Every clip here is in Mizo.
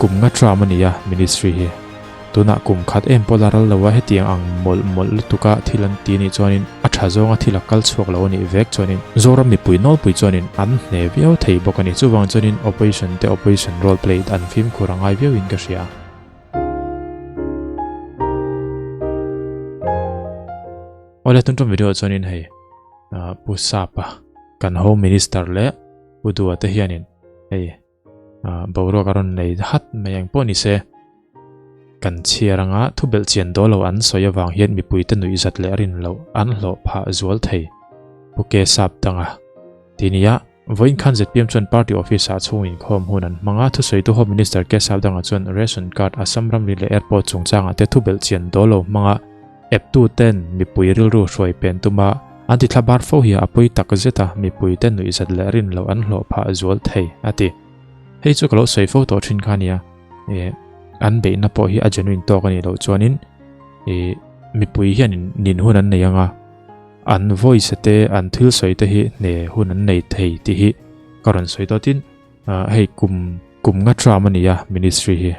Kum nga term a ni a ministry hi. Tunah kum khat em pawh la ral lo a, hetiang ang mawlh mawlh lutuka thil an ti nih chuanin a tha zawnga thil a kal chhuak lo a nih vek chuanin Zoram mipui nawlpui chuanin an hne viau thei bawk a ni. Chuvang chuanin opposition te opposition role play an fimkhur a ngai viauin ka hria. Awle tun tum video chuanin hei Pu Sapa kan Home Minister leh Pu Dua te hianin hei boruak a rawn nei hat mai ang pawh ni se kan chhiar anga thu belh chian dawl lo an sawi avang hian mipui te nuih zat leh rin loh an hlawh phah zual thei Pu Ke Sap danga ti nia Vawiin khan zpm chuan party office ah chhung inkhawm hun an hmang a, thusawitu Home Minister Ke Sap danga chuan ration card Assam ramri leh airport chungchangah te thu belh chian dawl lo hmang a, Eptu ten mipui rilru hruai pen tuma an ti thlabar fo hi a pui tak zet a, mipui te nuihzat leh rin loh an hlawh phah zual thei, a ti. Hei chu ka lo sawi fo tawh thin kha nia, e an beihna pawh hi a genuine tawk a nih loh chuanin e mipui hianin nin hun an nei anga, an voice te an thil sawi te hi hne hun an nei thei tih hi ka rawn sawi tawh tin, hei kum kum nga term a ni a ministry hi.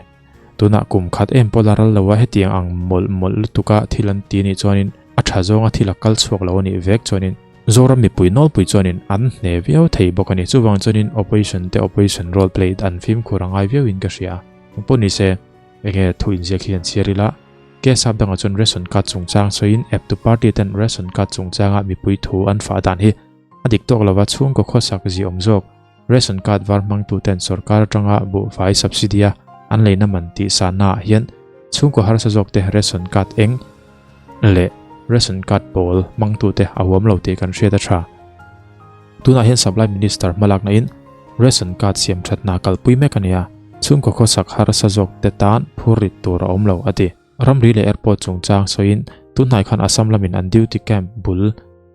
Tunah kum khat em pawh la ral lo a, hetiang ang mawlh mawlh lutuka thil an ti anih chuanin a tha zawnga thil a kal chhuak lo anih vek chuanin Zoram mipui nawlpui chuanin an hne viau thei bawk a ni. Chuvang chuanin opposition te opposition role play an fimkhur a ngai viauin ka hria. Engpawh nise enge thu inziak hi an chhiar ila, case ap dangah chuan ration card chungchang sawiin eptu party ten ration card chungchanga mipui thu an fah dan hi a dik tawk lova chhungkaw khawsak ziawm zawk Ration card var hmangtuten sorkar atanga buhfai subsidy a an leina man tih sanna ah hian chhungkaw harsa zawkte ration card eng leh ration card pawl hmangtute a huam lo tih kan hriat a tha. Tunah hian Supply Minister hmalakna in ration card siam thatna kalpui mek a ni a, chhungkaw khawsak harsa zawkte tan phurrit tur a awm lo a ti. Ramri leh airport chungchang sawiin tunhnai khan Assam lamin an duty camp bul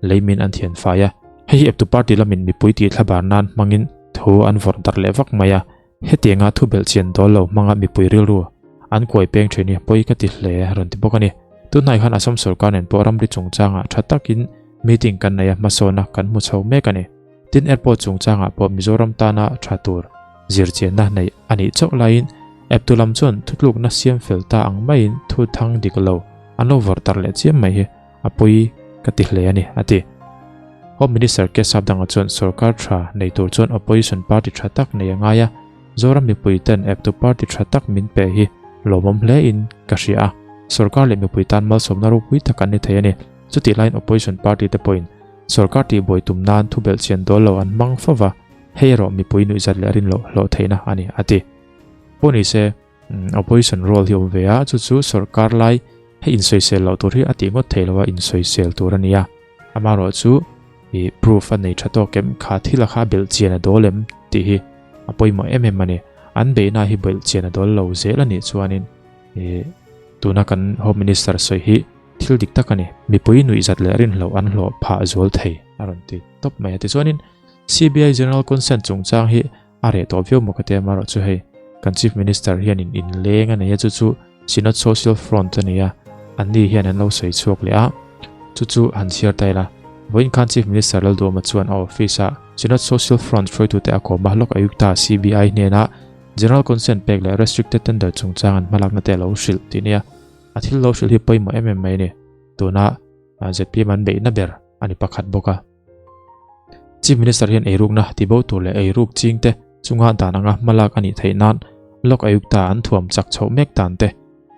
leimin an thian fai a, hei hi eptu party lamin mipui tih thlabar nan hmangin thu an vawrh darh leh vak mai a, hetianga thu belh chian dawl lo hmanga mipui rilru an kuai peng thin hi pawi ka ti hle rawn ti bawk a ni. Tunhnai khan Assam sorkar nen pawh ramri chungchangah tha takin meeting kan nei a, hmasawna kan hmu chho mek a ni. Tin airport chungchangah pawh Mizoram tana tha tur zirchianna neih a nih chauh laiin eptu lam chuan thutlukna siam fel ta ang maiin thu thang dik lo an lo vawrh tar leh chiam mai hi a pawi ka ti hle a ni, a ti. Home Minister K Sapdanga chuan sorkar tha nei tur chuan opposition party tha tak nei a ngai a, Zoram mipui ten eptu party tha tak min pe hi lawmawm hle in ka hria a, sorkar leh mipui tan malsawmna ropui tak an ni thei a ni. Chutih laiin opposition party te pawhin Sorkar tihbuai tum nan thu belh chian dawl lo an hmang fo va, hei erawh mipui nuihzat leh rin loh hlawh theihna a ni, a ti. Pawh ni se, opposition role hi awm ve a, chu chu sorkar lai hei insawisel loh tur hi a tih ngawt thei lo a, insawisel tur a ni a. Amaherawhchu, i proof a nei tha tawk em, kha thil a kha belh chian a dawl em tih hi a pawimawh em em a ni. An beihna hi belh chian a dawl lo zel a nih chuanin i tuna kan Home Minister sawi hi Thil dik tak a ni. Mipui nuihzat leh rinhlauh an hlawh phah zual thei a rawn ti tawp mai a. Tichuanin CBI General Consent chungchang hi a reh tawh viau maw ka ti a, amaherawh chu hei kan Chief Minister hianin inleng a nei a, chu chu Synod Social Front a ni a, anni hian an lo sawi chhuak leh a, chu chu han chhiar ta ila. Vawiin khan Chief Minister Lalduhawma chuan a office-ah Synod Social Front hruaitute a kawm a, Lok Ayukta CBI hnena General Consent pek leh Restricted Tender chungchang an hmalakna te a lo hrilh tih nia. A thil lo hrilh hi pawimawh em em mai a ni. Tuna zpm an beihna ber a ni pakhat bawk a. Chief Minister hian eirukna tibo tur leh eiruk chingte chunga dan anga hmalak a nih theih nan Lok Ayukta an thuam chak chhoh mek dan te,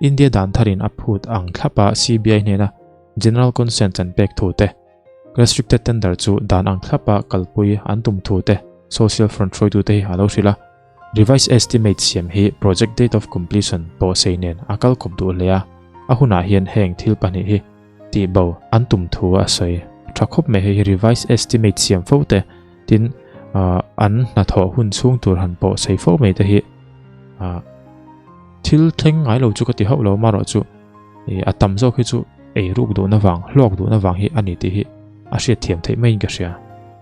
India dan tharin a phut ang thlapa CBI hnena General Consent an pek thu te, Restricted Tender chu dan ang thlapa kalpui an tum thu te Social Front hruaitute hi a lo hrilh a. Revised estimate siam hi project date of completion pawhsei nen a kal kawp duh hle a, a hunah hian heng thil pahnih hi tihbo an tum thu a sawi tha khawp mai. Hei hi revised estimate siam fo te tin an hnathawh hun chhung tur han pawhsei fo mai te hi thil thleng ngai lo chu ka ti hauh lo amaherawh chu a tam zawk hi chu eiruk duhna vang hlawk duhna vang hi a ni tih hi a hriatthiam theih maiin ka hria.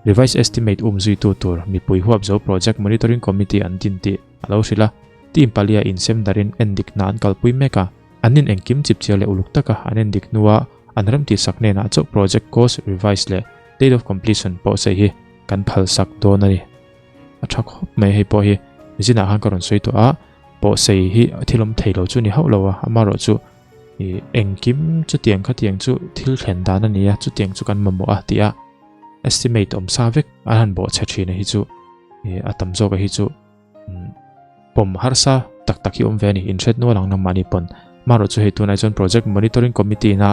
Revised Estimate um zuitu tur mipui huapzo Project Monitoring Committee an din tih a lo hrilh a, team palia insem darin endik hna an kalpui mek a, an in engkim chipchiar leh uluk taka an endik hnua an remtihsak hnenah chauh project cost revise leh date of completion pawh sawi hi kan phalsak dawn a ni. A tha khawp mai hei pawh hi zinah khan ka rawn sawi tawh a. Pawhsei hi thil awm thei lo chu ni hauh lo a, amaherawhchu ih engkim chutiang khatiang chu thil thlen dan a ni a, chutiang chu kan mamawh a tih a estimate awm sa vek an han bawhchhe thin a hi chu ih a tam zawk a hi chu pawm harsa tak tak hi awm ve a ni, inhret nual ang nangmahni pawn. Amaherawhchu hei tunah chuan Project Monitoring Committee ina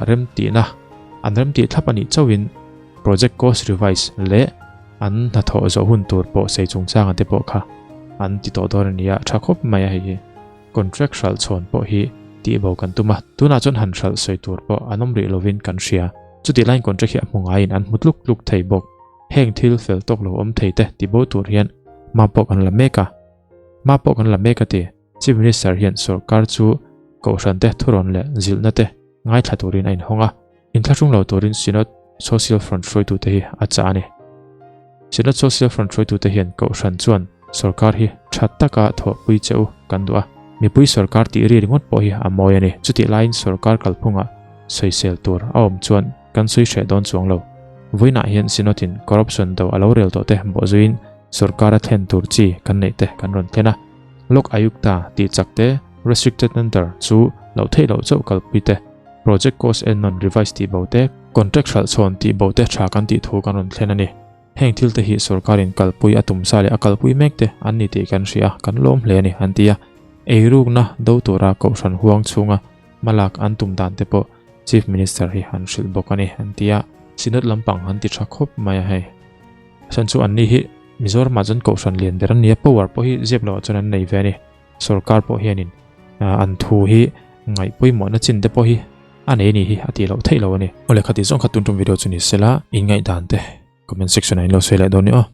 remtihna an remtih thlap a nih chauhin Project Cost Revise leh an hnathawh zawh hun tur pawh sei chungchanga te pawh kha an ti tawh dawn a ni a, tha khawp mai a hei hi. Contract hralh chhawn pawh hi tihbo kan tum a, tunah chuan han hralh sawi tur pawh an awm rih lovin kan hria. Chutih laiin contract hi a hmu ngaiin an hmu tluk tluk thei bawk. Heng thil fel tawk lo awm thei te tibo tur hian hma pawh kan la mek a, hma pawh kan la mek a ti. Chief Minister hian sorkar chu kohhran te thurawn leh zilhna te ngaithla turin a inhawng a, inthlahrung lo turin Synod Social Front hruaitute hi a chah a ni. Synod Social Front hruaitute hian kohhran chuan sorkar hi tha taka thawhpui che u kan duh a, mipui sorkar tih ri ringawt pawh hi a mawi a ni. Chutih laiin sorkar kalphungah sawisel tur a awm chuan kan sawi hreh dawn chuang lo. Vawiinah hian Synod-in corruption do a lo rel tawh te bawhzuiin sorkar a thlen tur chi kan neih te kan rawn thlen a. Lok Ayukta tih chak te, Restricted Tender chu loh theih loh chauh kalpui te, Project Cost en nawn revise tih bo te, Contract hralh chhawn tih bo te tha kan tih thu kan rawn thlen a ni. Heng thil te hi sorkarin kalpui a tum sa leh a kalpui mek te an ni tih kan hria a, kan lawm hle a ni, an ti a. Eirukna do tura kohhran huang chhunga hmalak an tum dan te pawh Chief Minister hi an hrilh bawk a ni, an ti a. Synod lampang an ti tha khawp mai a hei. Chuan chu anni hi Mizoramah chuan kohhran lian ber an ni a, power pawh hi zep loh ah chuan an nei ve a ni. Sorkar pawh hianin an thu hi ngaih pawimawhna chin te pawh hi a nei a ni hi a tih loh theih loh a ni. Awle khati zawng kha tun tum video chu ni sela, in ngaihdan te comment section ah in lo sawi leh dawn ni aw.